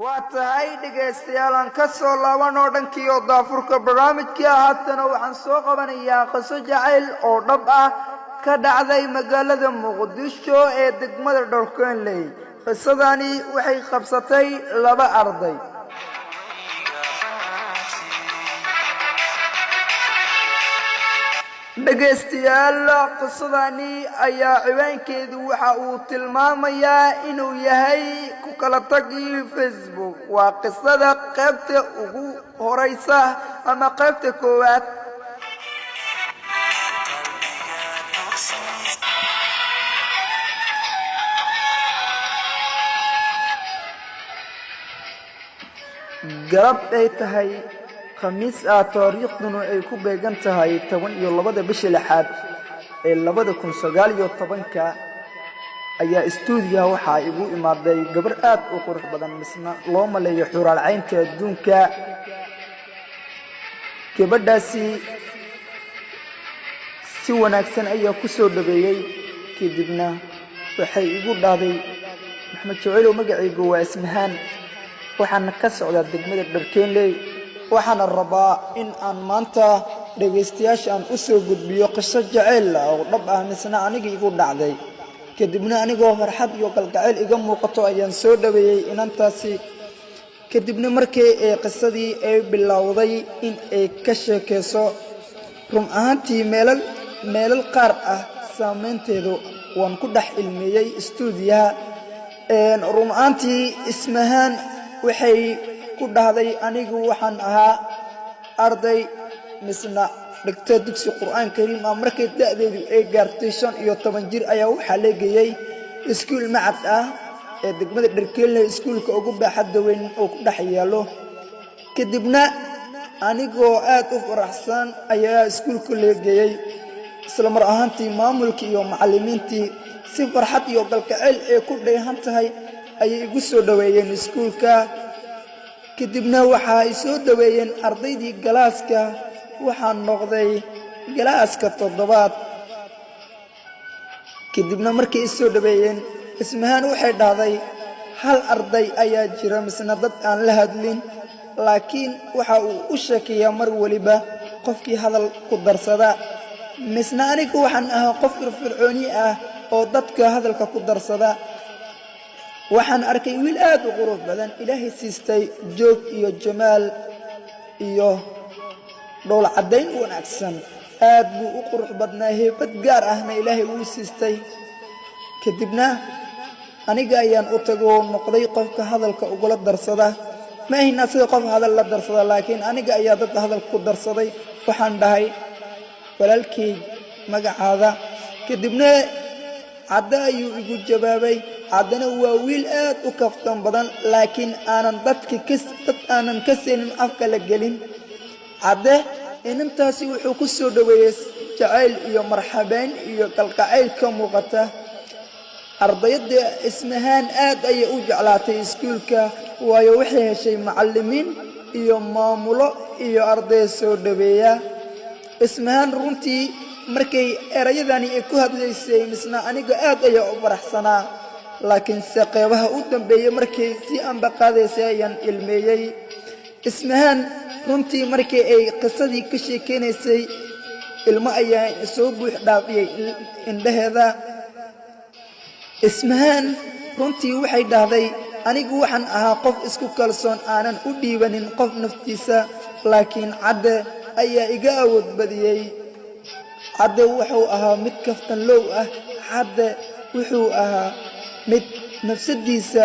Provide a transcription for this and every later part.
Waa tahay, dhegaystayaal, aan ka soo laabanoo dhankii oo daafurka barnaamijkii ah. Haatana waxaan soo qabanayaa qiso jacayl oo dhab ah, ka dhacday magaalada Muqdisho ee degmada Dharkenley. Qisadani waxay qabsatay laba arday. Dhegaystayaal, qisadani ayaa ciwaankeedu waxa uu tilmaamayaa inuu yahay ku kala tagii Facebook. Waa qisada qaybta ugu horeysa ama qaybta koowaad. Galab ay tahay Khamiis ah, taariikhduna ay ku beegan tahay 12-da bisha lixaad ee 2019-ka, ayaa istuudiyaha waxaa igu imaaday gabar aad u qurux badan, misna loo maleeyo xuraalcaynta adduunka. Gabadhaasi si wanaagsan ayaa ku soo dhaweeyey. Kadibna waxay igu dhahday: "Maxamed Jecelow, magacaygu waa Ismahaan, waxaana ka socdaa degmada Dharkeenley, waxaana rabaa in aan maanta dhegaystayaasha aan u soo gudbiyo qiso jaceyl ah oo dhab ah, misna aniga igu dhacday." Kadibna anigoo farxad iyo kalgacayl iga muuqato ayaan soo dhaweeyey inantaasi. Kadibna markii ay qisadii ay bilowday in ay ka sheekayso, run ahaantii meelal meelal qaar ah saameynteedu waan ku dhex ilmeeyey istuudiyaha. Run ahaantii Ismahaan waxay ku dhahday: "Anigu waxaan ahaa arday, misna dhigta dugsi Qur'aan Kariim ah. Markay da'deedu ay gaartay 15 jir ayaa waxaa la geeyey iskuul macad ah ee degmada Dharkeelne, iskuulka ugu baaxadda weyn oo ku dhex yaalo. Kadibna anigoo aad u faraxsan ayaa iskuulka la geeyey. Isla mar ahaantii maamulkii iyo macallimiintii si farxad iyo galgacayl ay ku dheehan tahay ayay igu soo dhoweeyeen iskuulka. Kadibna waxa ay soo dhoweeyeen ardaydii galaaska. Waxaan noqday galaaska toddobaad. Kadibna markay i soo dhoweeyeen, Ismahaan waxay dhahday, hal arday ayaa jira, misna dad aan la hadlin, laakiin waxa uu u sheekeeyaa mar weliba qofkii hadal ku darsada. Misna anigu waxaan ahaa qof firfircooni ah oo dadka hadalka ku darsada. Waxaan arkay wiil aad u qurux badan, Ilaahay siistay joog iyo jamaal iyo dhowl caddayn wanaagsan. Aad buu u qurux badnaa, heybad gaar ahna Ilaahay wuu siistay. Kadibna aniga ayaan u tagoo noqday qofka hadalka ugula darsada. Ma ahin asiga qof hadal la darsada, laakiin aniga ayaa dad hadal ku darsaday. Waxaan dhahay: walaalkay, magacaada?" Kadibna Cadde ayuu igu jawaabay. Caddena waa wiil aad u kaftan badan, laakiin aanan dadka dad aanan ka seenin afka la gelin. Cadde inantaasi wuxuu ku soo dhoweeyey jacayl iyo marxabeyn iyo kalgacayl ka muuqata. Ardayadda Ismahaan aad ayay u jeclaatay iskuulka, waayo waxay heshay macallimiin iyo maamulo iyo arday soo dhoweeya. Ismahaan runtii markay erayadani ay ku hadlaysay, misna aniga aad ayaa u faraxsanaa, laakiinse qeybaha u dambeeyey markay sii ambaqaadaysay ayaan ilmeeyey. Ismahaan runtii markii ay qisadii ka sheekeynaysay, ilmo ayaa soo buux dhaafiyey indhaheeda. Ismahaan runtii waxay dhahday: anigu waxaan ahaa qof isku kalsoon, aanan u dhiibanin qof naftiisa, laakiin Cadde ayaa iga awood badiyey. Cadde wuxuu ahaa mid kaftan low ah. Cadde wuxuu ahaa mid nafsadiisa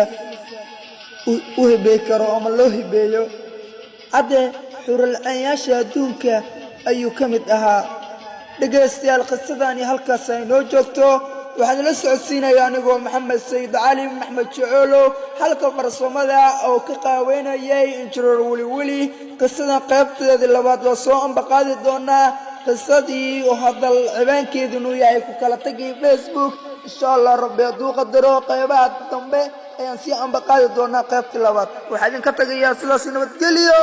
u hibeey karo ama loo hibeeyo. Cadde xuralcayaasha adduunka ayuu ka mid ahaa." Dhegaystayaal, qisadani halkaas ay noo joogto. Waxaan la socodsiinaya anigoo Maxamed Sayid Cali, Maxmed Jecelow, halka farsamada oo ka qaaweynayay Injineer Weli Weli. Qisadan qaybteedii labaad waa soo ambaqaadi doonaa, qisadii oo hadal cibaankeedunu yahay ku kala tagay Facebook. Insha Allah, Rabbi hadduu qadaro, qaybaha dambe ayaan sii ambaqaadi doonaa qaybtii labaad. Waxaa idinka tagayaa sidaas, nabadgelyo.